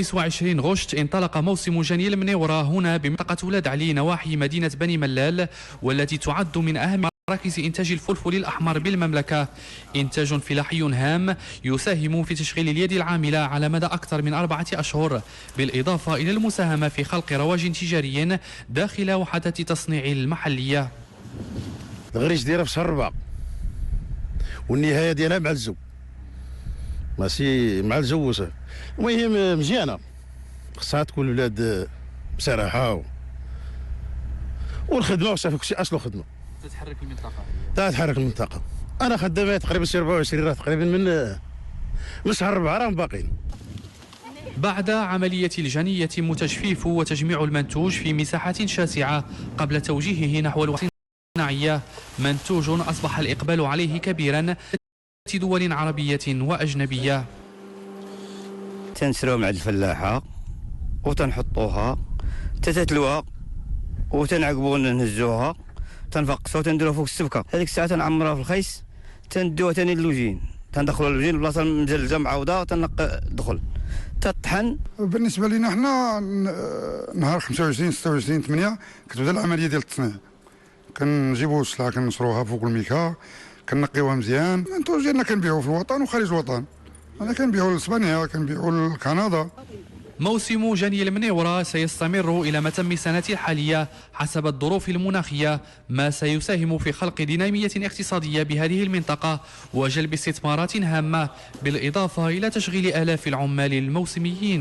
25 غشت انطلق موسم جني المنيورة هنا بمنطقة ولاد علي نواحي مدينة بني ملال، والتي تعد من أهم مراكز إنتاج الفلفل الأحمر بالمملكة. إنتاج فلاحي هام يساهم في تشغيل اليد العاملة على مدى أكثر من 4 أشهر، بالإضافة إلى المساهمة في خلق رواج تجاري داخل وحدات تصنيع المحلية. الغريش ديالها في شهر 4 والنهاية ديالها مع الجو، ماشي مع الجو. المهم مزيانة، خصها تكون البلاد بصراحة والخدمة، وصافي كلشي أصله خدمة. تتحرك المنطقة. تتحرك المنطقة. أنا خدامة تقريبا شي 24 راه تقريبا من شهر 4 راهم باقيين. بعد عملية الجني يتم تجفيف وتجميع المنتوج في مساحات شاسعة قبل توجيهه نحو الصناعية. منتوج أصبح الإقبال عليه كبيرا في دول عربية وأجنبية. تنشروها مع الفلاحة وتنحطوها تتتلوها وتنعقبو نهزوها تنفقصو تنديروها فوق السبكة. هذيك الساعة تنعمروها في الخيس، تندوها ثاني l'usine، تندخلوها l'usine البلاصة المزلزة معوضة تندخل تطحن. بالنسبة لنا حنا نهار 25 26 8 كتبدا العملية ديال التصنيع. كنجيبو السلعة كنشروها فوق الميكا، كنقيوها مزيان. المنتوج ديالنا كنبيعوه في الوطن وخارج الوطن، انا كنبيعو لاسبانيا، كنبيعو لكندا. موسم جني المنيورة سيستمر إلى متم السنة الحالية حسب الظروف المناخية، ما سيساهم في خلق دينامية اقتصادية بهذه المنطقة وجلب استثمارات هامة، بالإضافة إلى تشغيل آلاف العمال الموسميين.